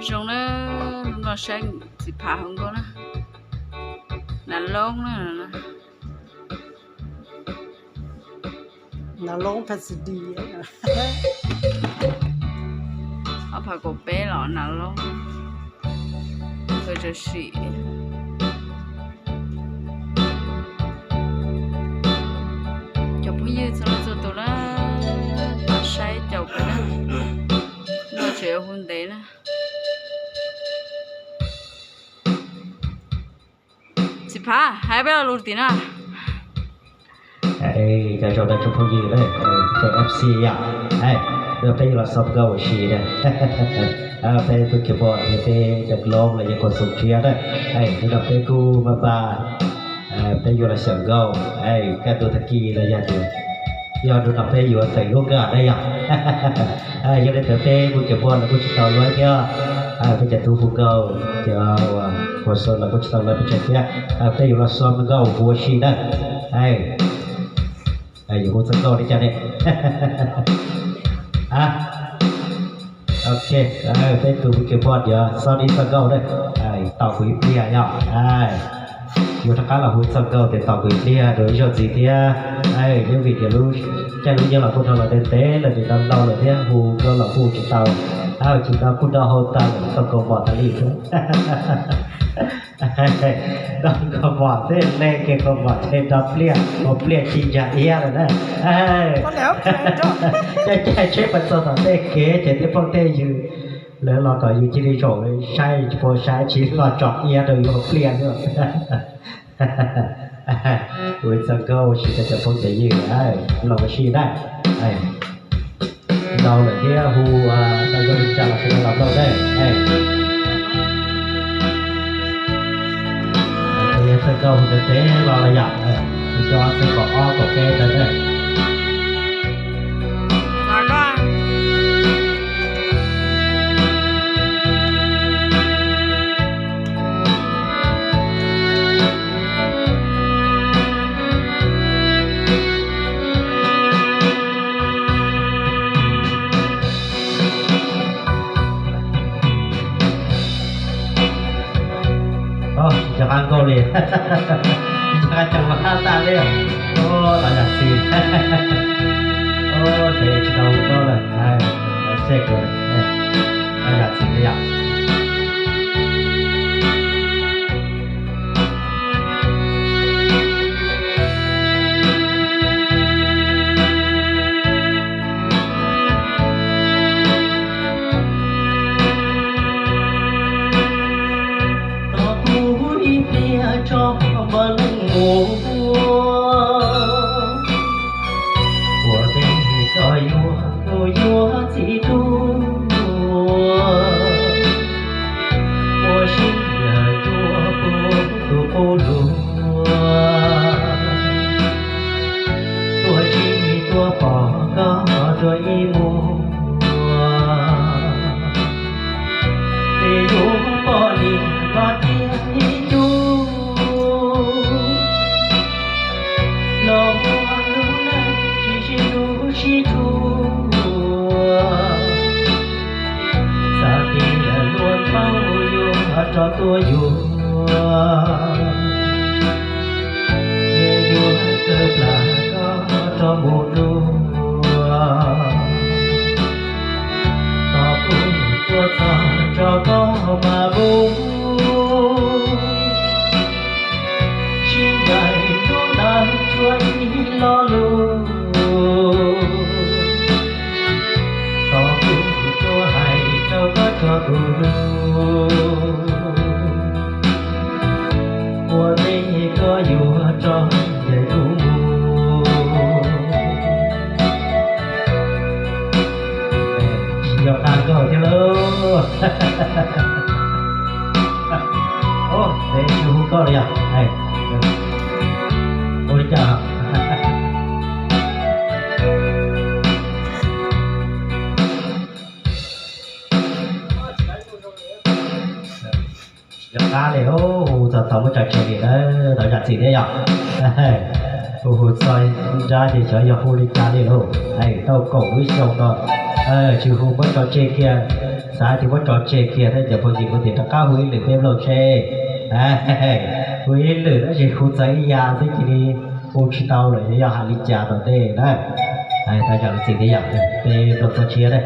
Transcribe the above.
Zoo na, hnub no saib txiv phav hauv nkauj na, nas loob na, nas loob Cassidy, ob phav kaum peb los nas loob, nkawd tseem sim. Cov phooj ywg txhua leej txhua tus na, pab saib caum peb na, no tseem hu ntev na. Txiv phav, hais peb lo lus tim na. Cov zoo na tsoom phooj ywg na, tsoom F C yom, hnub no peb yuav los xov nkauj ua si na. Peb tus keyboard thiab peb tus loob los yog khuam xoom tshiab na. Hnub no peb kuj npaj npaj, peb yuav los xyaum nkauj, kaj ntug tag kis los yog tias, yog hnub no peb yuav teem lub nkaj na yom. Yog li ntawd peb mus keyboard los kuj tsis tau luaj thiab, peb cov tub hu nkauj, cov khuam xoom los kuj tsis tau luaj pes tsawg thiab. Peb yuav los xov nkauj ua si na. Yuav hu txog nkauj li cas ne? Ok, peb tus keyboard yuav xov ib txoj nkauj na, tos kuv ib pliag yom. Yuav rov qab los hu txoj nkauj ces tos kuv ib pliag rau ib zaug ntxiv thiab. Nyob vim tias lub caij lub nyoog los kuj nrog los ntev ntev lawm, nim no ntau lawm thiab hu nkauj los kuj tsis tau, tsis tau kuj nrog hau tas lawm, tau kaus mom tas li thiab. Nrog kaus mom xwb, le kiag kaus mom ces nrog pliaj, ua pliaj ci ntsa iab lawm na. Caij caij tsheb pas txog tom tej kev ces tej phooj tej ywg lawv los kom yus cia li zaum saib tsis pom saib tsis los tsom iab rau yus ua pliaj xwb. Ua txoj nkauj ua si rau cov phooj cov ywg, mloog ua si na. Ntau lawm thiab hu tau zoo li cas los sawv daws los mloog na. Txoj nkauj hu ntev ntev los los yom, cov xeem kaum ob kaum peb ntawd na. Tsis nco qab nkauj li, tsis nco qab cov qab tag li. Tov zam txim, ntev tsis tau nkauj lawm, tov zam txim li yom. Tos kuv ib pliag tso npawg leej mus, ua ntej koj yuav kuv yuav txiv tub, ua si yam cuab kuv tus qub lug, tuaj tsis tuaj pom koj dua ib muag, es yuav poj niam los cia ib cub, los ua lub neej tsis sib hlub sib tshua, xav tias luag npau yuav rov tuaj yuav, es yuav kawg plam koj rov mus dua. Tos kuv tuaj txog tso koj mam mus, sib ncaim hnub na tshuav ib lo lus, tos kuv tuaj hais rau koj tso tus hlub, ua ntej koj yuav rov ncaim kuv mus. Tsis nco qab nkauj thiab lauj. Ntev tsis hu nkauj li yom. Ua li cas? Tsis nco qab li, hu txog tau muab tso tseg li na, tov zam txim thiab yom. Hu hu txog nrab ces xyov yog hu li cas li lauj. Tau kaum lub xyoo no tsis hu muab tso tseg kiag. Xav tias muab tso tseg kiag thiab cov phooj ywg, kuv tias rov qab hu ib lwm peb mloog seb. Hu ib lwm tab sis hu txog ib yam xwb cia li hu tsis tau lawm, yog hais li cas tom ntej na. Thov zam lub txim thiab yom, peb mloog txoj tshiab na.